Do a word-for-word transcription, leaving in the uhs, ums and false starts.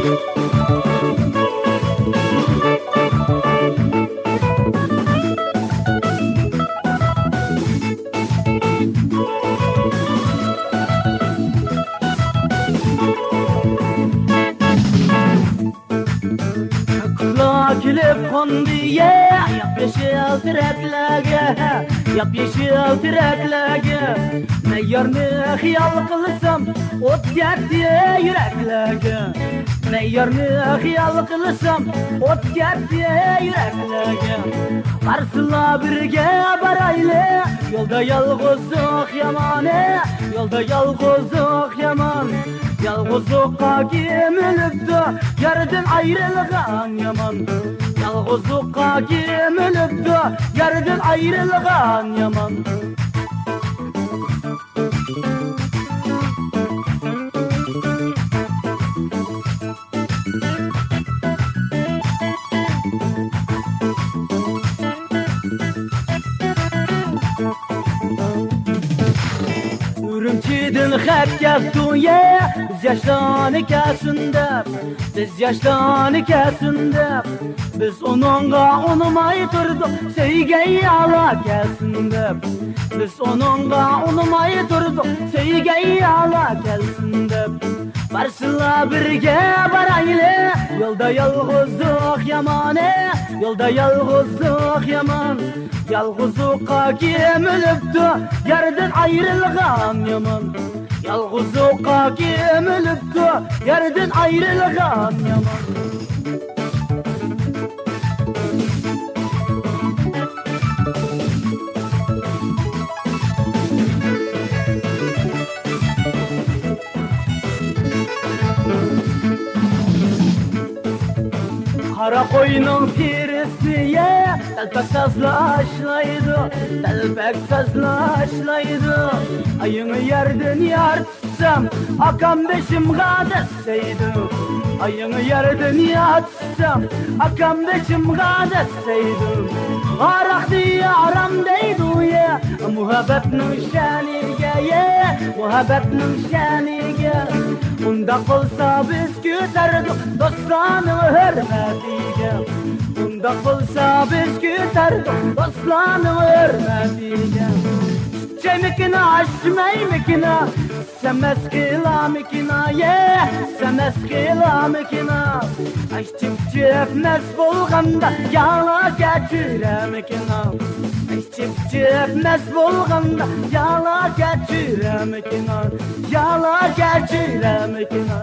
كۇلا كېلىپ قوندى، يە، ياپيېشىل تېرەكلەرگە، ياپيېشىل تېرەكلەرگە. مەن يارنى خىيال قىلسام، ئوت كەتتى يۈرەكلەرگە. مەن يارنى خىيال قىلسام، ئوت كەتتى يۈرەكلەرگە. بارسىلا بىرگە بارايلى، يولدا يالغۇزلۇق يامان، يولدا يالغۇزلۇق يامان. يالغۇزلۇققا كۆمۈلۈپتۇ ياردىن ئايرىلغان يامان. يالغۇزلۇققا كۆمۈلۈپتۇ ياردىن ئايرىلغان يامان. ئۈرۈمچىدىن خەت كەپتۇ، يە، بىز ياشلارنى كەلسۇن دەپ، بىز ياشلارنى كەلسۇن دەپ. بىز ئۇنىڭغا ئۇنىماي تۇردۇق، سۆيگەن يارلار كەلسۇن دەپ. بىز ئۇنىڭغا ئۇنىماي تۇردۇق، سۆيگەن يارلار كەلسۇن دەپ. بارسىلا بىرگە بارايلى، يولدا يالغۇزلۇق يامان، يولدا يالغۇزلۇق يامان. يالغۇزلۇققا كۆمۈلۈپتۇ ياردىن ئايرىلغان يامان. يالغۇزلۇققا كۆمۈلۈپتۇ ياردىن ئايرىلغان يامان. قارا قوينىڭ تېرىسى، يە، تەلپەك سازلار ئاشلايدۇ، تەلپەك سازلار ئاشلايدۇ. ئايىڭ يەردىن يارتىسام، ئاكام بېشىمغا دەسسەيدۇ. ئايىڭ يەردىن يارتىسام، ئاكام بېشىمغا دەسسەيدۇ. غاراقنى ئارام دەيدۇ، يە، مۇھەببەتنىڭ شەنىگە، يە، مۇھەببەتنىڭ شەنىگە. ئۇنداق بولسا بىز كۆتەردۇق دوستلارنىڭ ھۆرمىتىگە. ئۇنداق بولسا بىز كۆتەردۇق دوستلارنىڭ ھۆرمىتىگە. ئىچەيمىكىنا، ئىچمەيمىكىنا، سەمەس قىلامىكىنا، يە، سەمەس قىلامىكىنا. ئىچىپ-ئىچىپ مەس بولغاندا يالا كەچۈرەمىكىنا. ئىچىپ-ئىچىپ مەس بولغاندا يالا كەچۈرەمىكىنا، يالا كەچۈرەمىكىنا.